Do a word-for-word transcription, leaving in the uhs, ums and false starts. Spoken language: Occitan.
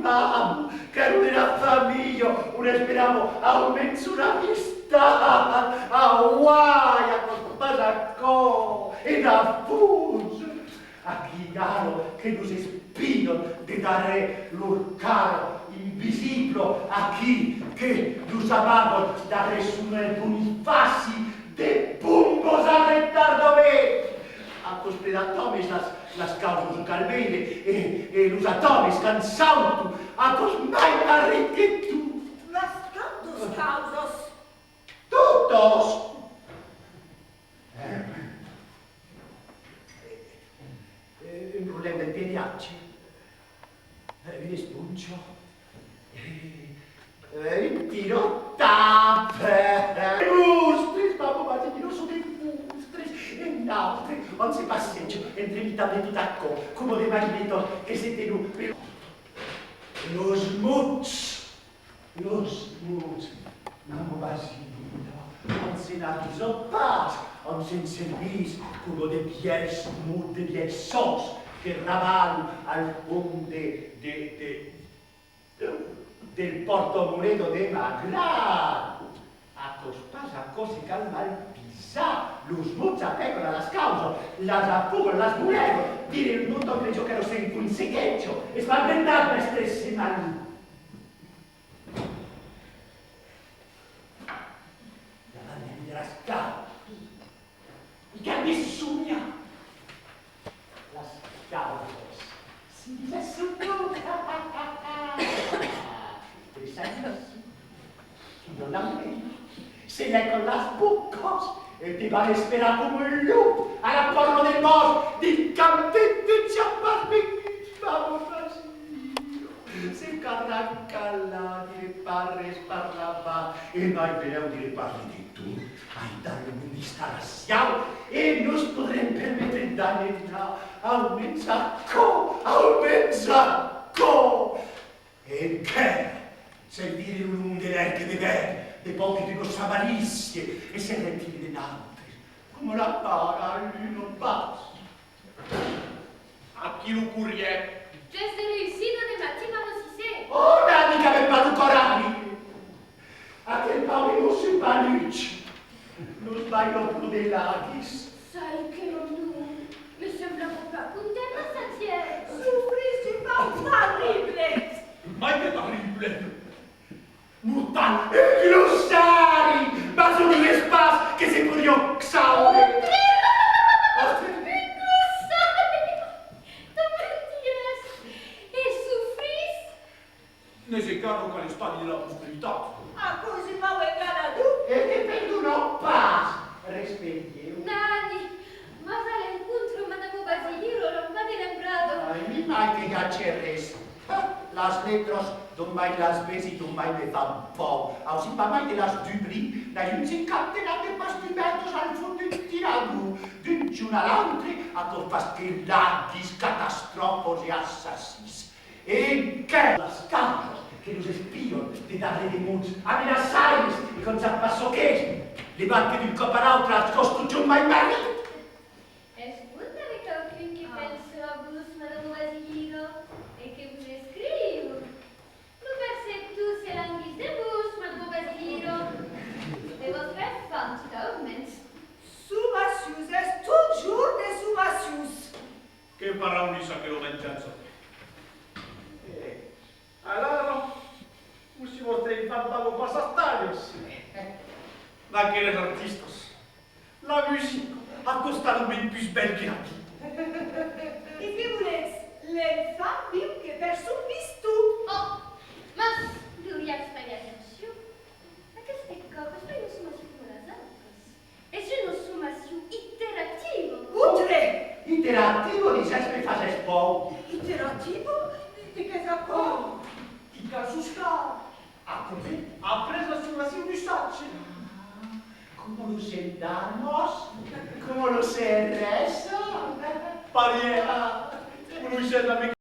Mam, qu'èra de la familha, on esperava aumens una amistat. Auai, aquò's pas aquò, e dafús! Aquí, ara, que nos espian de darrèr lor cara invisibla, aquí, que nos amagan darrèr son bonifaci de bombas a retardament. Aquò's ple d'atòmes, las, las causas, o cal veire, e, e los atòmes quand sautan, aquò's mai marrit que tot. Las quantas causas? Totas! Eh, un problèma de pediatge. Eh, una esponja. Eh, eh, un tirotap. Monstres, papa, mama, non son de monstres. E nautres, on se passeja entremitan de tot aquò, coma de marionetas que se tenon per los mots. Los mots, mama Basilina, on se n'avisa pas, on se'n servís coma de vièlhs mots, de vièlhs sòs que ravalan al fons de, de, de, del pòrta-moneda de ma grand. Aquò's pas aquò, se cal malpesar. Los mots apèlan a las causas, las afogan, las bolegan. Dire un mot, òc, crejo qu'èra sens consequéncia. Es pas vertat, mèstre Semalon. Davant de las causas, i cal me sonhar. Las causas se disèsson tot. Tres amis, qui dona un se lècan las bocas e te van esperar coma un lop a la pòrta del bòsc, dins cap de temps, ja pas vengut, vamos, vas-y. Se cal arrancar, la, dire pas res, parlar pas, e mai benlèu dire pas res de tot. Aital, lo monde estarà siau e nos podrem permetre d'anenar aumens aquò, aumens aquò! E enquèra, se vire lo monde lèu que me vèn, de paur que tu nos s'avalissies e se retire de nautres, coma la mara a l'una pas. Aquí lo corrièr. Ges de reüssida de Matima Rossissé. Oh, nani, qu'avèm pas lo còr a rire. Aquel paure mossur Panuch nos baila pro de laguis. Sai que lo nom me semblava pas content passatgièr. Sofrís un paur terrible. Mai que terrible. Mortal, un glossari! Pas un espaç que se podiá saure! Un glossari! Tu mentiràs! E sofrís? N'es encara qu'a l'estadi de la posteritat. Aquò's un mau enganador! E te perdonam pas! Respècte. Nani, mas a l'encontre, madama Basiliro, l'an pas de lembrada. Ai, mi mai que i a res. Las letras, dont mai las vesi, dont mai me fan paur. Ausin pas mai de las dubrir, n'ai un cinquantenat de pas dubèrtas al fons d'un tirador. D'un jorn a l'autre, aquò's pas que laguis, catastròfas e assassins. E qu'es las causas que nos espian de darrèr de mots amenaçaires e qu'òm sap pas çò qu'es. Levat que d'un còp a l'autre aquò's totjorn mai marrit. Es bon d'aver quauqu'un que pensa a vos, madama Basiliro, e que vos escriu. Lo perceptor se languís de vos, madama Basiliro. De vòstre enfant, tot aumens. Somacions, es totjorn de somacions. Que paraulis aquela venjança! E alara, cossí vòstre enfant paga pas sas talhas? D'aqueles artistas, la musica, aquò's talament pus bèl que la vida. E que volètz? L'enfant viu que per son piston. Oh, mas deuriatz far atencion. Aqueste còp es pas una somacion coma las autras. Es una somacion iterativa. Autre! Iterativa, disètz, me fasètz paur. Iterativa? De, de qu'es aquò? Oh, i cal soscar. Aquò ven après la somacion d'usatge. Ah, coma los gendarmas, coma los C R S. Parièr, conoissètz la me-